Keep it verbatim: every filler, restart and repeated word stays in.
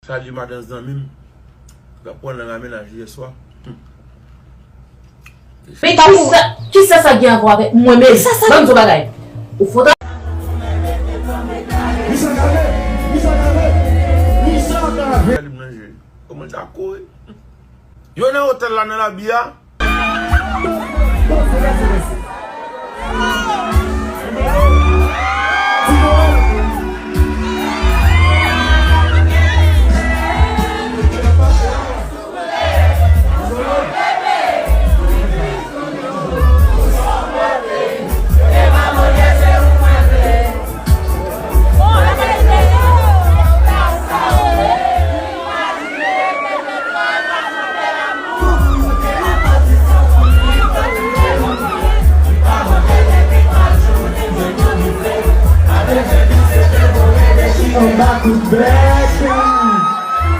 Salye madan zanmi m. L ap pran nan ramennaj yè swa. Men kisa, kisa sa gen a wè avèk mwen menm? Ban m di w bagay. Ou fò ta. Kisa k ap fèt? Kisa k ap fèt? Kisa k ap fèt? Kòman l ta kouri? Yo nan otèl la nan labi a.